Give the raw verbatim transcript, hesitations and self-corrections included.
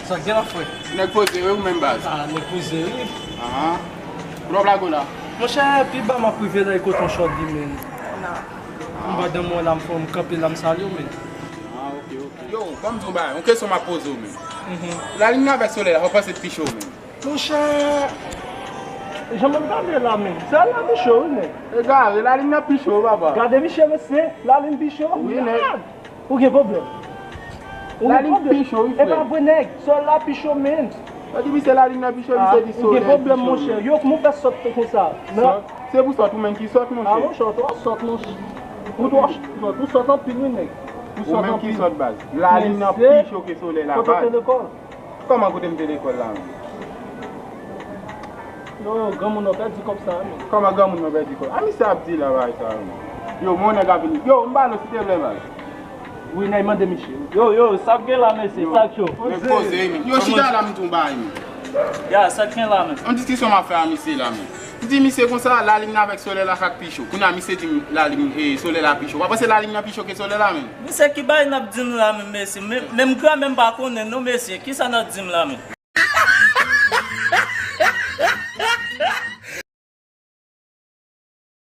Sa k gen la, frè? Nèg poze wi, ou menm baz? Ah, nèg poze wi. Ahan. Kote w ap lage w la? Monchè, pi ba m ap rive la, e kote yon chòt li menm. M ba dan mwen la, m fè m kanpe la, m salye w menm. Ah, ok, ok. Yo, ban m di w yon bagay, yon kesyon m ap poze w menm. Mhm. Lalin nan avèk solèy la, ou panse k pi cho menm? Monchè, jan mwen gade la menm, se la pi cho wi nèg. Egare, lalin nan pi cho wi papa. Gade misye mesye, lalin pi cho. Wi nèg. Ou gen pwoblèm. Ou gen pwoblèm. Lalin pi cho wi frè. E pa vre nèg, solèy la pi cho menm. Sa di misye lalin nan pi cho, misye di solèy pi cho. Ou gen pwoblèm monchè. Yo, kòman w fè sòt konsa? Sòt? Se pou sòt ou menm ki sòt monchè. Ah monchè, ou twò sòt monchè. Ou twò sòt, ou sòt anpil wi nèg. Ou sòt anpil. Ou menm ki sòt baz. Lalin nan pi cho ke solèy la baz. Kote w te lekòl? Kòman kote m te lekòl la menm? Yo, yo, granmoun nan pèdi kòb sa menm. Kòman granmoun nan pèdi kòb? A misye ap di la bagay sa menm. Yo, mon nèg ap vini. Yo, m ba nou silvouplè baz. Wi, nèg mande misye. Yo, yo, sa k gen la mesye, sa k cho? Nèg poze menm. Yo, chita la m di w bagay menm. Ya, sa k gen la menm? Yon diskisyon m ap fè a misye la menm. M di misye konsa, lalin nan avèk solèy la sa k pi cho. Kounye a misye di m lalin, e, solèy la pi cho. Ou pa panse lalin nan pi cho ke solèy la menm? Mesye, ki bagay n ap di m la menm mesye? Men, menm gran menm pa konnen non mesye. Kisa n ap di m la menm?